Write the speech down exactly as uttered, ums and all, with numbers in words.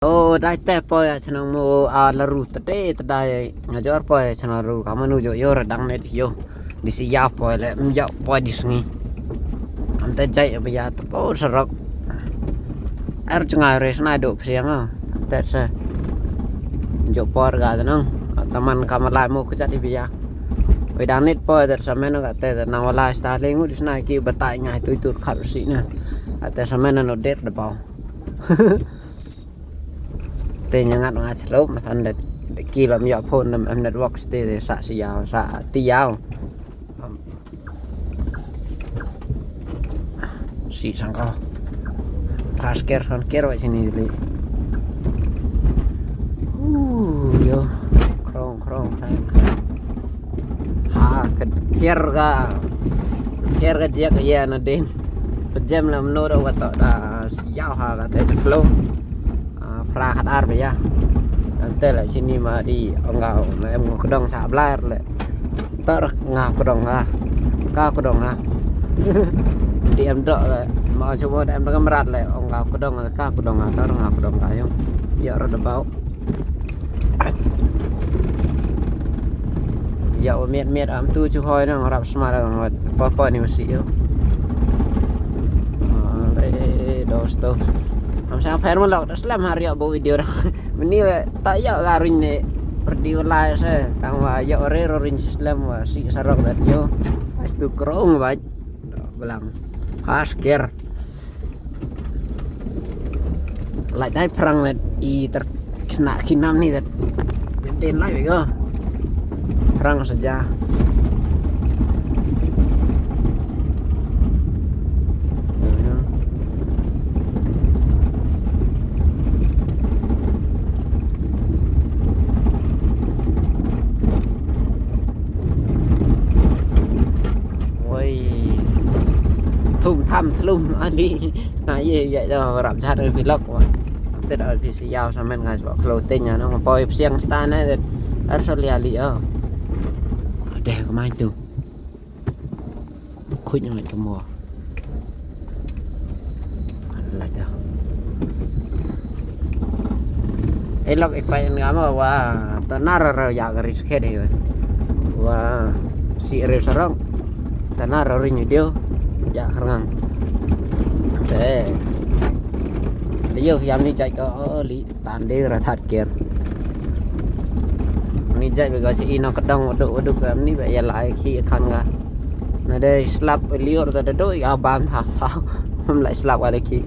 Oh, dai te poi ïa chnong mo a la ru te te te dai nga jor poi ïa chnong ru ka manu jo yo ra dang net yo. Di si ya poi le m yo poi di sngi. Ante jai ba ya te po sarok. Ar chngai re snai do psiang a. Ante se. Jo por ga nang. Taman ka malai mo ka jat di ba ya. Wei dang net poi te sa men ka te nang wala sta le ngu di snai ki batai ngai tu tu khat si na. Ate sa men no det de pau. Te nya ngat nga chlop na han det ki lam ïa phone nam em network ste de sa si yaw sa ti yaw. Si sang ko. Pas ker san ker wa sini li. Uh, yo. Krong krong krong. Ha ka thiar ka thiar ka jiak ïa na din. Pejem lam no da wa to da siaw ha ka te sa klo. Ah, phra khat ar ba ya. Ante la sini ma di ong ka ma em ngo kdong sa blar le. Tar nga kdong ha. Ka kdong ha. Di em dok le. Ma chumo da em dok mrat le ong ka kdong ha, ka kdong ha, tar nga kdong ka yo. Ya ra da bau. Ya u miet miet am tu chu hoi nang rap smar nang pa pa ni masi yo. Ale dosto. Am sa pher mo lok da slem har ya bo video da. Meni le ta ya ga ring ne perdi wala se tang wa ya re ro ring slem wa si sarok da yo. Pas tu krong ba. Belang. Pas ker. Lai dai phrang le i ter kena kinam ni det. Den lai bego. Phrang saja. Woi. Thum tham thlum ali. Na ye ye da rap jhat ri pilok wa. Tet al phi si yaw sa men ngai swa khlo tenya no poi psiang sta na det. Ar so lia li o. Deh kemai tu. Khuid ngai kemo. Lait ah. Elok ik pai nga ma wa ta nar ra ya ka ris khet hi. Wa si re sarong. Ta nar ra ring dio. Ya kharngang. Te. Dio yam ni jai ka oli tan de ra that ker. Ni jai be ga si ino kadang waduk waduk ka ni be ya lai khi khan ga. Na de slap lior ta do ya bam ha ha. Hum lai slap wala khi.